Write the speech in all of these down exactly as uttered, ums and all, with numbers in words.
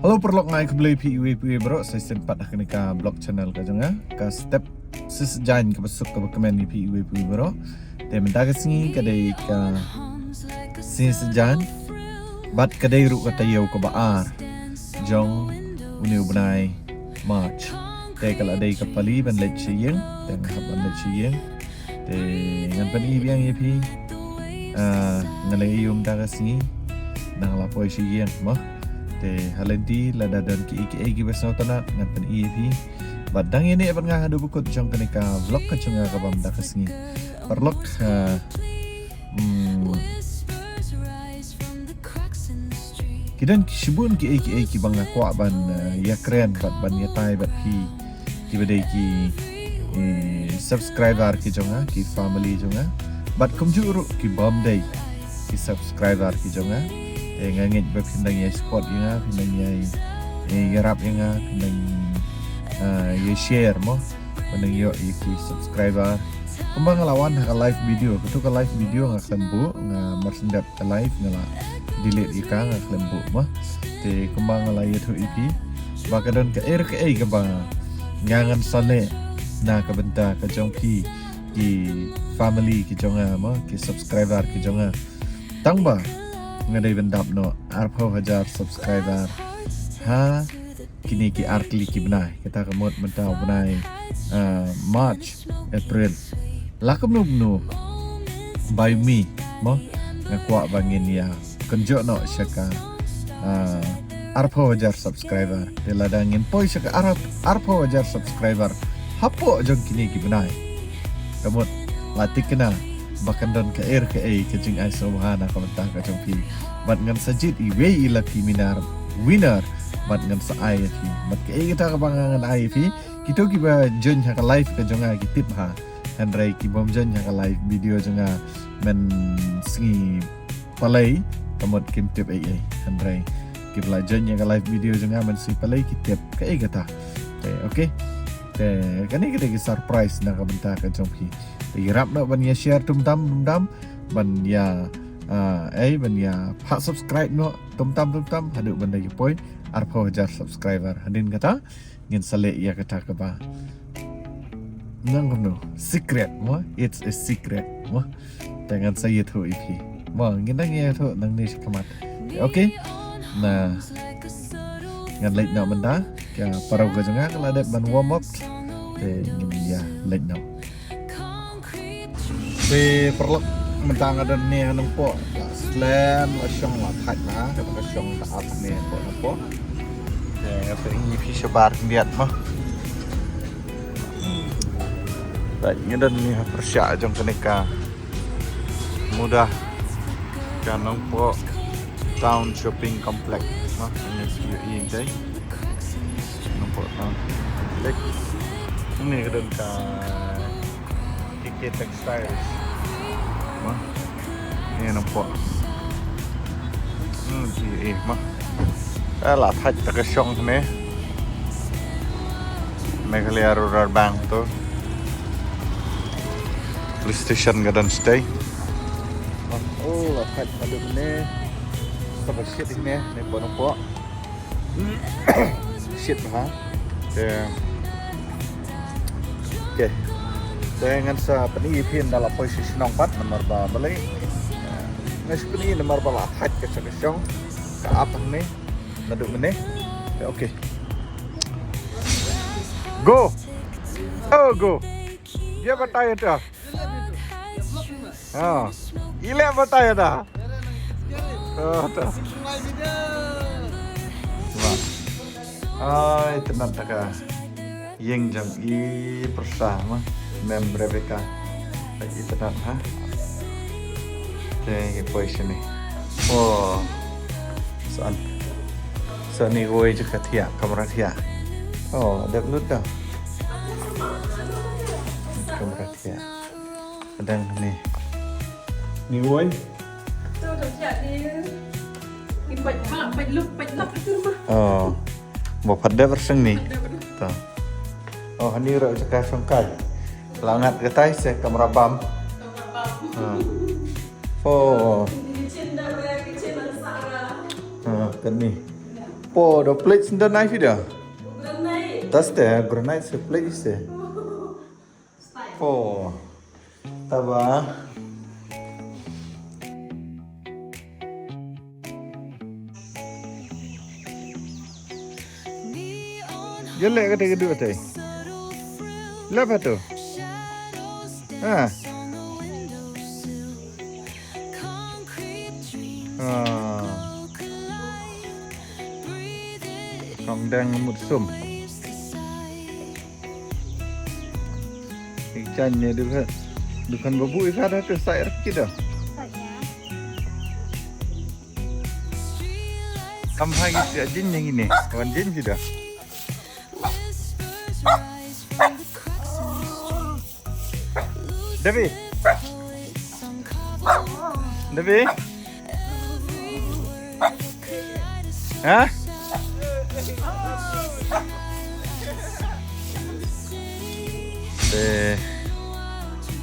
Hello paralok, nga ai khublei phi iwei pa iwei baroh sa shisien pat ha kane ka vlog channel ka jong nga. Ka step shisien kaba suk kaba kmen ïa phi iwei pa iwei baroh. Te mynta ka sngi ka dei ka sngi shisien bad ka dei ruh ka taïew kaba ar jong une u bnai March. Te ka la dei ka pali ban leit sha ïing, te nga hap ban leit sha ïing. Te ngan pyni biang ïa phi. Ah, ngan leit ïa u mynta ka sngi. Ngan la poi sha ïing mo. Te ha lynti lada don kiei kiei kiba sngewtynnat ngan pyni ïa phi. Bad dang ïa ne ban nga haduh ba kut jong kane ka vlog ka jong nga kaba mynta ka sngi. Paralok, ah, hmm, ki don ki shibun kiei kiei kiba nga kwah ban, eh, ïakren bad ban ïatai bad phi kiba dei ki, eh, subscriber ki jong nga, ki family jong nga. Bad kumjuh ruh ki bym dei ki subscriber ki jong nga. Te nga ngeit ba phin dang ïai support ïa nga, phin dang ïai, eh, ïarap ïa nga, phin dang, eh, ïai share mo. Phin dang ïoh ïa ki subscriber. Kumba nga la wan ha ka live video, kato ka live video nga khlem buh, nga mar shen dep ka live nga la delete ïa ka, nga khlem buh mo. Te kumba nga la ïathuh ïa phi ba ka don kaei re kaei kaba nga ngan sa leh na ka bynta ka jong phi ki family ki jong nga mo, ki subscriber ki jong nga. Tang ba nga dei ban dap noh arphew hajar subscriber ha kine ki ar tylli ki bnai, kata ka mut mynta u bnai, ah, March, April. La kumno kumno, by me mo, nga kwah ba ngin ïa kynjoh noh sha ka, ah, arphew hajar subscriber. Te lada ngin poi sha ka ar, arphew hajar subscriber hapoh jong kine ki bnai, ka mut la thikna ba kan don kaei re kaei ka jingai sngewbha na ka bynta ka jong phi. Bad ngan sa jied iwei i lucky winner, winner, bad ngan sa ai ïa phi. Bad kaei kata kaba nga ngan ai ïa phi, kito kiba join ha ka live ka jong nga ki tip bha. Hynrei ki bym join ha ka live video jong nga mynsngi palei, ka mut kim tip ei ei. Hynrei kiba la join ïa ka live video jong nga mynsngi palei ki tip kaei kata. Te, okay. Te kane ka dei ka surprise na ka bynta ka jong phi. Te ïarap noh ban ïa share tum tam tum tam, ban ïa, ah, ei, ban ïa phah subscribe noh tum tam tum tam haduh ban da ïa poi arphew hajar subscriber. Hadien kata ngin sa leh ïa kata kaba nang kumno, secret mo, it's a secret mo. Te ngan sa ïathuh ïa phi mo, ngin nang ïathuh nangne shakhmat. Okay. Na ngan leit noh mynta, ka paralok ka jong nga ka la dep ban warm up. Te ngin ïa leit noh. Te paralok, mynta nga don ne ha Nongpoh, la slem la shong la thait na, kata ka shong ka ap ne hapoh Nongpoh. Te nga pyni ïa phi shabar khyndiat mo. Te nga don ne ha pyrshah jong kane ka muda ka Nongpoh Town Shopping Complex mo. Ngi shu ïohi dei Nongpoh Town Shopping Complex. Ngi ka don ka K K Textiles mo. Ngi Nongpoh. Hmm, eh mo. Eh, la thait ta ka shong ne. Meghalaya Rural Bank to. Police station ka don shatei. Oh, la thait haduh ne. Sa ba shit ne, ne pon pon. Shit ha. Te. Okay. Te ngan sa pyni ïa phi ynda la poi sha shnong pat namar ba balei. Ngan sa pyni namar ba la thait ka shong ka shong. Ka ap ne. Naduh mynne. Okay. Go. Oh, go. Dia batai tu. Ha. Ile batai tu. Oh, tu. Wah. Ai, tenat taka. Ïing jong i pyrsa ma Mem Rebecca. Ai, i tenat ha. Te ngi poi shane. Oh. San. San ni woi jaka thiah, kamra thiah. Oh, dep lut da. Kamra thiah. Kadang ni. Ni woi. Tu dah thiah ni. Ni pait ma, pait luk, pait lak tu ma. Oh. Mo phat dep berseng ni. Pait dep berseng. Tu. Oh, hani rak jaka sengkai. Langat katai se kamra bam. Kamra bam. Ha. Oh. Kitchen dah ber, kitchen dah sara. Ha, kan ni. Ya. Po, da plate sendon knife da. Granite. Tas te, granite se plate se. Po. Taba. Jale kata kedua tai. Lep tu. Ha. Ah. Kong dang mut sum. Ikan ni dukhan, dukhan babu ikan tu sai rakit dah. Kam hai si ajin yang ini, wan jin si dah. Devi. Devi. Ha? Te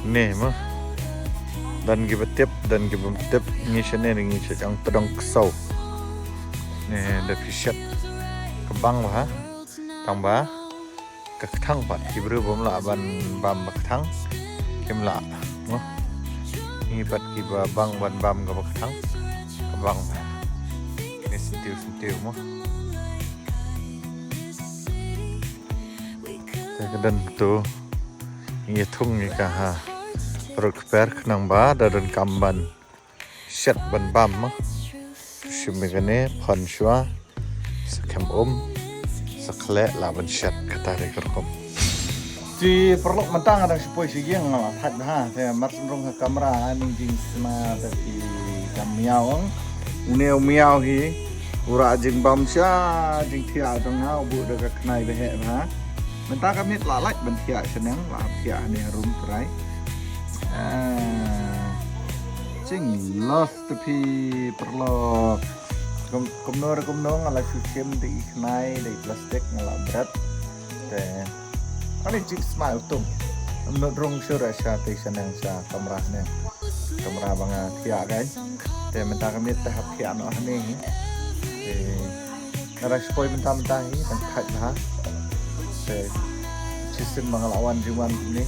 ne mo. Don kiba tip, don kiba tip, ngi shane ngi sha jong tdong ksaw. Ne da phi shet ka bang ba ha. Tang ba ka kthang pat ki briew bym lah ban bam ba kthang. Kim lah mo. Ngi pat kiba bang ban bam ka ba kthang. Ka bang ba. Ngi syntiew syntiew mo. Te ka don tu. Ngi thung ngi ka ha. Rut kper khnang ba da don kam ban. Shet ban bam mo. Shim ïa kane, phan shwa. Sa khem um. Sa khleh lah ban shet kata re ka rukom. Te paralok mynta nga dang shu poi sha ïing nga la thait bha. Te mar shu rung ha kamra ha ning jingsma da ki kam miaw ang. Une u miaw hi. U rah jingbam sha jingthiah jong nga u buh da ka khnai ba heh bha. Mynta ka miet la lait ban thiah shaneng la thiah hane harum trai. Ah. Jinglos te phi paralok. Kum, kumno re kumno nga la shu shim da i khnai da i plastik nga la bret. Te. Ani jingma utum. Kumno rung shu ra sha te shaneng sha kamra ne. Kamra ba nga thiah kai. Te mynta ka miet te hap thiah noh hane hi. Te. Nga dang shu poi mynta mynta hi, dang thait bha. Te shisien ba nga la wan jingwan kumne.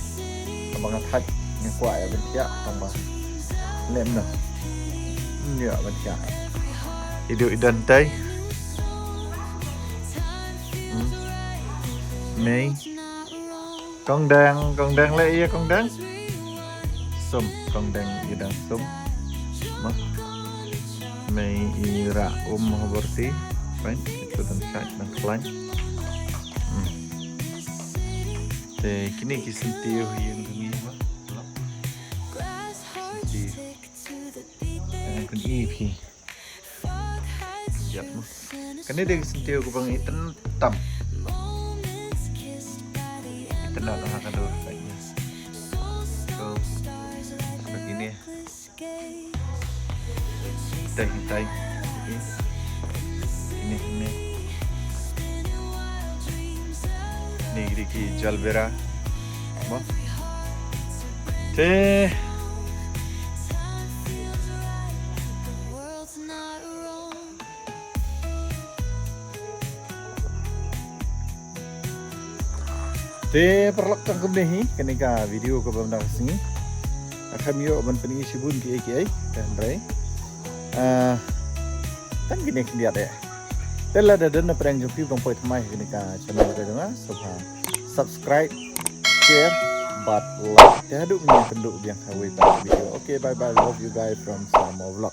Ba nga thait nga kwah ïa ban thiah tang ba. Lem noh. Ym ïoh ban thiah. Iduh i don tai. Hmm. Mei. Kong dang, kong dang leh ïa kong dang. Sum, kong dang ïa dang sum. Ma. Mei i rah um ha borti. Fine, ito dang sait dang khlaiñ. Hmm. Te kine ki syntiew ïa ngi ma. Syntiew. Ïa ngi phi. Jap mo. Kane dei ka syntiew kaba ngi itynnad tam. Itynnad ha ka dur ka ïa. So, ka kine. Dei, dei. Kine, kine. Kine dei ki jalbera. Mo. Te. Te paralok tang kumne hi, kane ka video kaba mynta ka sngi. Nga khlem ïoh ban pyni shibun kiei kiei, te hynrei. Ah, tang kine khyndiat eh. Te lada don na pdeng jong phi ba dang poi thymmai ha kane ka channel ka jong nga, sngewbha subscribe, share, bad like. Te haduh mynta kynduh biang ha kawei pat ka video. Okay, bye bye. Love you guys from Samo Vlog.